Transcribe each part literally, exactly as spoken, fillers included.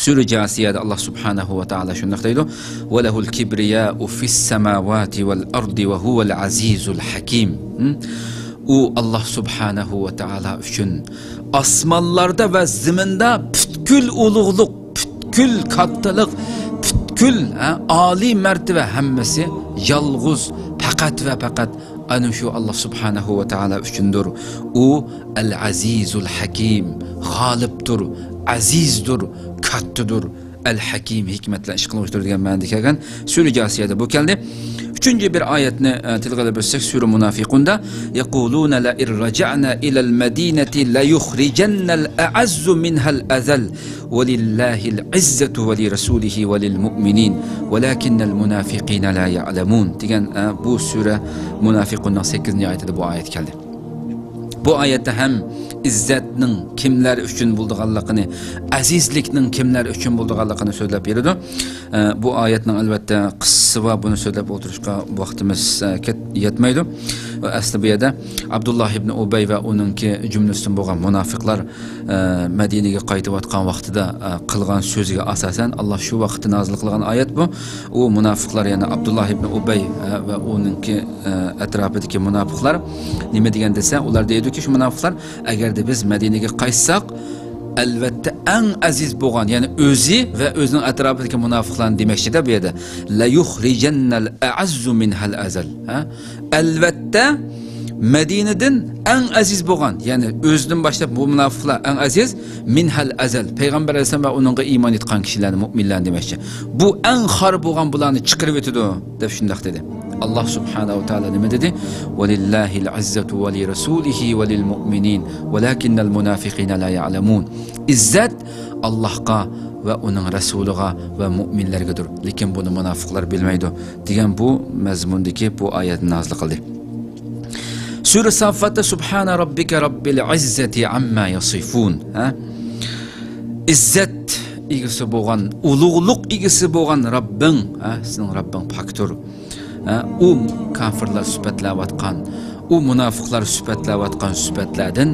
سۈرە جاسىيەدە ئاللاھ سۇبھانەھۇ ۋە تائالا شۇنداق دەيدۇ، «ۋەلەھۇل كىبرىيائۇ فىس سەماۋاتى ۋەل ئەردى ۋە ھۇۋەل ئەزىزۇل ھەكىم.» ھىم؟ ئۇ ئاللاھ سۇبھانەھۇ ۋە تائالا ئۈچۈن ئاسمانلاردا ۋە زېمىندا پۈتكۈل ئۇلۇغلۇق، پۈتكۈل كاتتىلىق، پۈتكۈل، ھە، ئالىي مەرتىۋە ھەممىسى يالغۇز، پەقەت ۋە پەقەت ئەنە شۇ ئاللاھ سۇبھانەھۇ ۋە تائالا ئۈچۈندۇر. ئۇ ئەل ئەزىزۇل ھەكىم، غالىبتۇر، ئەزىزدۇر، كاتتىدۇر. ئەل ھەكىم، ھېكمەت بىلەن ئىش قىلغۇچىدۇر دېگەن مەنىدە كەلگەن. سۈرە جاسىيەدە بۇ كەلدى. ئۈچىنچى بىر ئايەتنى، ئە، تىلغا ئېلىپ ئۆتسەك، سۈرە مۇنافىقۇندا، «يەقۇلۇنە لەئىن رەجەئنە ئىلەل مەدىنەتى لەيۇخرىجەننەل ئەئەززۇ مىنھەل ئەزەل ۋەلىللاھىل ئىززەتۇ ۋەلىرەسۇلىھى ۋەلىلمۇئمىنىن ۋەلەكىننەل مۇنافىقىنە لا يەئلەمۇن» دېگەن، ئە، بۇ سۈرە مۇنافىقۇننىڭ سەككىزىنچى ئايىتىدە بۇ ئايەت كەلدى. بۇ ئايەتتە ھەم ئىززەتنىڭ كىملەر ئۈچۈن بولىدىغانلىقىنى، ئەزىزلىكنىڭ كىملەر ئۈچۈن بولىدىغانلىقىنى سۆزلەپ بېرىدۇ. ئە، بۇ ئايەتنىڭ ئەلۋەتتە قىسسىسى بار، بۇنى سۆزلەپ ئولتۇرۇشقا ۋاقتىمىز، ئە، كەت-، يەتمەيدۇ. ئەسلى بۇ يەردە ئابدۇللاھ ئىبنى ئۇبەي ۋە ئۇنىڭكى جۈملىسىدىن بولغان مۇناپىقلار، ئە، مەدىنىگە قايتىۋاتقان ۋاقتىدا، ئە، قىلغان سۆزىگە ئاساسەن، ئاللاھ شۇ ۋاقىتتا نازىل قىلغان ئايەت بۇ. ئۇ مۇناپىقلار، يەنى ئابدۇللاھ ئىبنى ئۇبەي، ئە، ۋە ئۇنىڭكى، ئە، ئەتراپىدىكى مۇناپىقلار نېمە دېگەن دېسە، ئۇلار دەيدۇكى، شۇ مۇناپىقلار، ئەگەردە بىز مەدىنىگە قايتساق، ئەلۋەتتە ئەڭ ئەزىز بولغان، يەنى ئۆزى ۋە ئۆزىنىڭ ئەتراپىدىكى مۇناپىقلارنى دېمەكچىدە بۇ يەردە، لەيۇخرىجەننەل ئەئەززۇ مىنھەل ئەزەل. ھە؟ ئەلۋەتتە، مەدىنىدىن ئەڭ ئەزىز بولغان، يەنى ئۆزىدىن باشلاپ بۇ مۇناپىقلار ئەڭ ئەزىز، مىنھەل ئەزەل، پەيغەمبەر ئەلەيھىسسالام ۋە ئۇنىڭغا ئىمان ئېيتقان كىشىلەرنى، مۇئمىنلەرنى دېمەكچى. بۇ ئەڭ خار بولغان بۇلارنى چىقىرىۋېتىدۇ، دەپ شۇنداق دېدى. ئاللاھ سۇبھانەھۇ ۋە تائالا نېمە دېدى؟ ۋەلىللاھىل ئىززەتۇ ۋەلىرەسۇلىھى ۋەلىلمۇئمىنىن ۋەلەكىننەل مۇنافىقىنە لا يەئلەمۇن. ئىززەت ئاللاھقا ۋە ئۇنىڭ رەسۇلىغا ۋە مۇئمىنلەرگىدۇر، لېكىن بۇنى مۇناپىقلار بىلمەيدۇ، دېگەن بۇ مەزمۇندىكى بۇ ئايەتنى نازىل قىلدى. سۈرە ساففاتتا، سۇبھانە رەببىكە رەببىل ئىززەتى ئەمما يەسىفۇن. ھە؟ ئىززەت ئىگىسى بولغان، ئۇلۇغلۇق ئىگىسى بولغان رەببىڭ، ھە؟ سېنىڭ رەببىڭ پاكتۇر. ھە؟ ئۇ كاپىرلار سۈپەتلەۋاتقان، ئۇ مۇناپىقلار سۈپەتلەۋاتقان سۈپەتلەردىن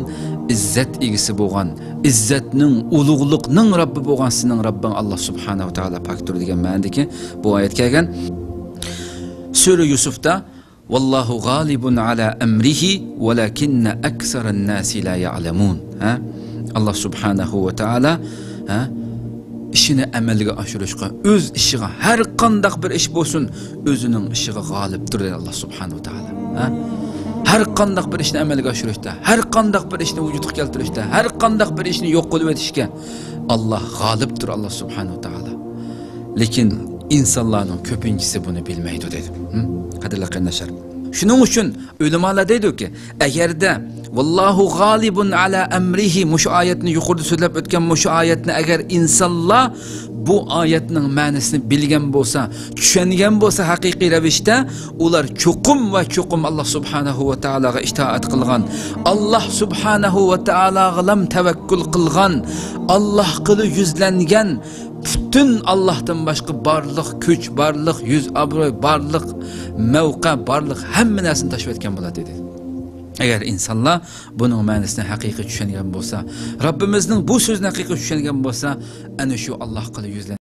ئىززەت ئىگىسى بولغان، ئىززەتنىڭ، ئۇلۇغلۇقنىڭ رەببى بولغان سېنىڭ رەببىڭ ئاللاھ سۇبھانەھۇ ۋە تائالا پاكتۇر دېگەن مەنىدىكى بۇ ئايەت كەلگەن. سۈرە يۈسۈفتا، ۋاللاھۇ غالىبۇن ئەلا ئەمرىھى ۋەلەكىننە ئەكسەرەن ناسى لا يەئلەمۇن. ھە؟ ئاللاھ سۇبھانەھۇ ۋە تائالا، ھە؟ ئىشىنى ئەمەلگە ئاشۇرۇشقا، ئۆز ئىشىغا، ھەر قانداق بىر ئىش بولسۇن، ئۆزىنىڭ ئىشىغا غالىبتۇر، دەيدۇ ئاللاھ سۇبھانەھۇ ۋە تائالا. ھە؟ ھەر قانداق بىر ئىشنى ئەمەلگە ئاشۇرۇشتا، ھەر قانداق بىر ئىشنى ۋۇجۇدقا كەلتۈرۈشتە، ھەر قانداق بىر ئىشنى يوق قىلىۋېتىشكە ئاللاھ غالىبتۇر، ئاللاھ سۇبھانەھۇ ۋە تائالا. لېكىن ئىنسانلارنىڭ كۆپىنچىسى بۇنى بىلمەيدۇ، دەيدۇ. ھىم؟ قەدىرلىك قېرىنداشلار. شۇنىڭ ئۈچۈن ئۆلىمالار دەيدۇكى، ئەگەردە، ۋاللاھۇ غالىبۇن ئەلا ئەمرىھى، مۇشۇ ئايەتنى يۇقىرىدا سۆزلەپ ئۆتكەن مۇشۇ ئايەتنى ئەگەر ئىنسانلار بۇ ئايەتنىڭ مەنىسىنى بىلگەن بولسا، چۈشەنگەن بولسا ھەقىقىي رەۋىشتە، ئۇلار چوقۇم ۋە چوقۇم ئاللاھ سۇبھانەھۇ ۋە تائالاغا ئىتائەت قىلغان، ئاللاھ سۇبھانەھۇ ۋە تائالاغىلام تەۋەككۈل قىلغان، ئاللاھقىلا يۈزلەنگەن، پۈتۈن ئاللاھتىن باشقا بارلىق كۈچ، بارلىق يۈز ئابروي، بارلىق مەۋقە، بارلىق ھەممە نەرسىنى تاشلىۋەتكەن بولاتتى، دېدى. ئەگەر ئىنسانلار بۇنىڭ مەنىسىنى ھەقىقىي چۈشەنگەن بولسا، رەببىمىزنىڭ بۇ سۆزىنى ھەقىقىي چۈشەنگەن بولسا، ئەنە شۇ ئاللاھقىلا يۈزلەن